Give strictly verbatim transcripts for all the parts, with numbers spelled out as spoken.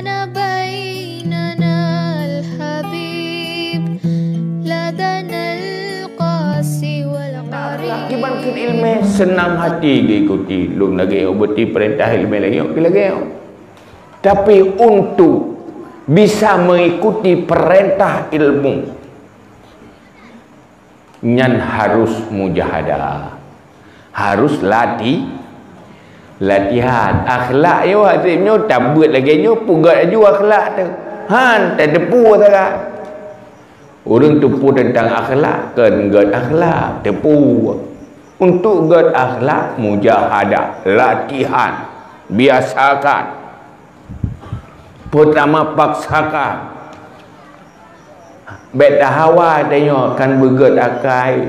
بيننا الحبيب لدنا القاسي والقريب. Kiban kheun ilmé seunang hati geuikuti, lôn lagée nyoe beuti peurintah ilmé lagée nyoe, lagée nyoe. Tapi untuk bisa mengikuti perintah ilmu, nyan harus mujahadah. Harus lati-, latihan. Akhlak nyoe, hati nyoe tabeuet lagée nyoe, peugét laju akhlak teuh. Han, tateupeue sagai. Ureuëng teupeue teuntang akhlak, kon gét akhlak, teupeue. Untuk gét akhlak, mujahadah, latihan, biasakan. Peutama paksakan. Bék tahawa tanyoe kan beugét akai,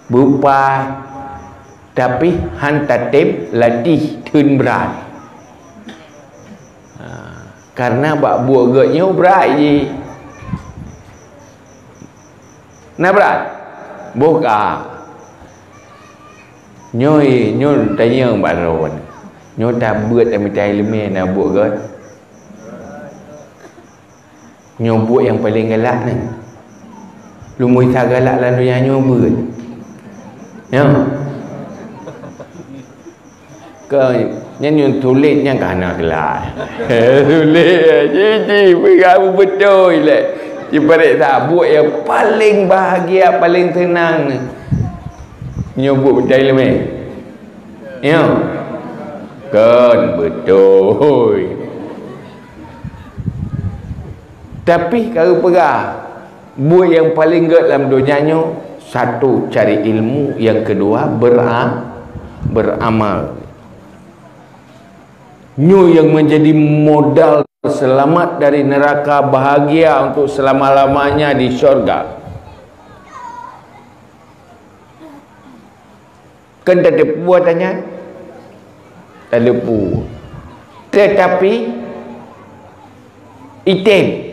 beupaih, tapi han tatem latih theun brat. Ha, karena bak buet gét nyoe brat jih. Na brat? Boh ka. Nyoe, nyoe tanyong bak droe. Nyoe tabeuet tamita iéleumé na buet gét. Nyoe buet nyang paleng galak nyan. Lumboi sa galak lam donya nyoe beuet. Nyoe. Ka, nyan nyang tuléh nyan ka hana galak. Tuléh, ji, ji, peugah beutôi lé. Jipareksa buet nyang paleng bahagia, paleng seunang ni. Nyoe buet mita iéleumé. Nyoe. Kon beutôi. Tapi ka geupeugah, buet nyang paleng gét lam donya nyoe, satu cari ilmu, yang kedua bera-, beramal. Nyoe nyang menjadi modal selamat dari neraka, bahagia untuk selama-lamanya di syurga. Kan tateupeue tanya? Tateupeue. Tetapi item.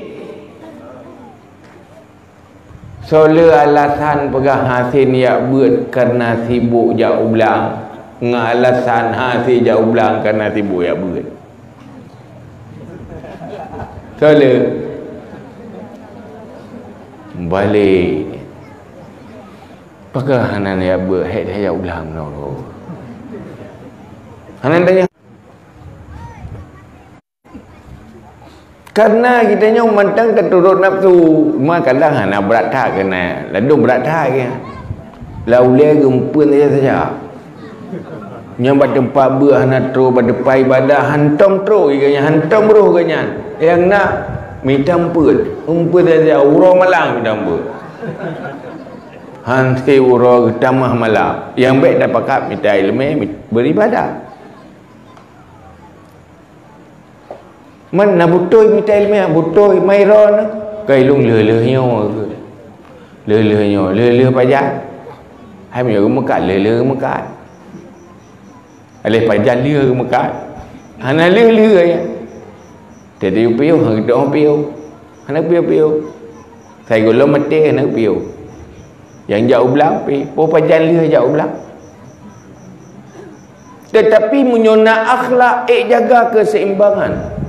Soe le alasan peugah hase jak beuet karena sibuk jak u blang, ngon alasan hase jak u blang karena sibuk jak beuet. Soe le? Balek. Pakon hana jak beuet, hék that jak u blang nyoe? Hana tanya. Karena kita nyoe mantong taturot nafsu, ma kadang hana brat that keunan, ladôm brat that keunan. Lam ulée geumpeuen saja-saja. Nyoe bak teumpat beuet hana trok, bak teumpat ibadah hantom trok geuh nyan, hantom roh geuh nyan. Nyang na mita eumpeuen, eumpeuen saja, uroe malam mita eumpeuen. Hase uroe geutamah malam. Nyang bék tapakat mita iéleumé, beuribadah. Man na beutôi mita iéleumé, beutôi mai ron. Kai lôn lheueh-lheueh nyoe. Lheueh-lheueh nyoe, lheueh-lheueh pajan. Hai meunyoe geumeukat, lheueh-lheueh geumeukat. Aléh pajan lheueh geumeukat. Hana lheueh-lheueh ya. Jadi piôh, hana geuteu'oh piôh. Hana piôh-piôh. Sai gohlom maté hana piôh. Nyang jak u blang pih, poh pajan lheueh jak u blang. Tetapi meunyoe na akhlak, ék jaga keuseimbangan.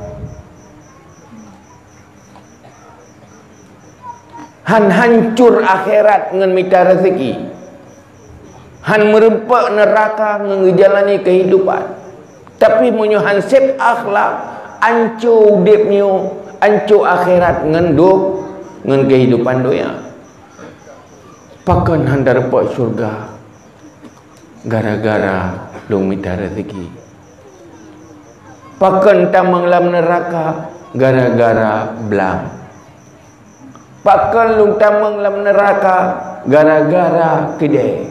Han hancor akhirat ngon mita rezeki. Han meureumpok neuraka ngon geujalani keuhidupan. Tapi meunyoe han sép akhlak, anco udép nyoe, anco akhirat ngon do-, ngon keuhidupan donya. Pakon han tareupok syeuruga gara-gara lôn mita rezeki? Pakon tamong lam neuraka gara-gara blang? Pakon lôn tamong lam neuraka gara-gara keudée?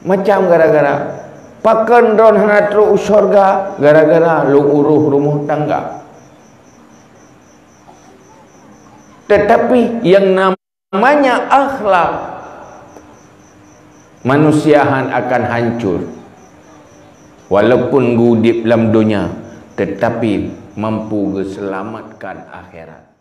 Macam gara-gara. Pakon droe hana trok u syeuruga gara-gara lôn uroh rumoh tangga? Tetapi nyang namanya akhlak manusia han akan hancor. Walaupun geuudép lam donya, tetapi mampu geuseulamatkan akhirat.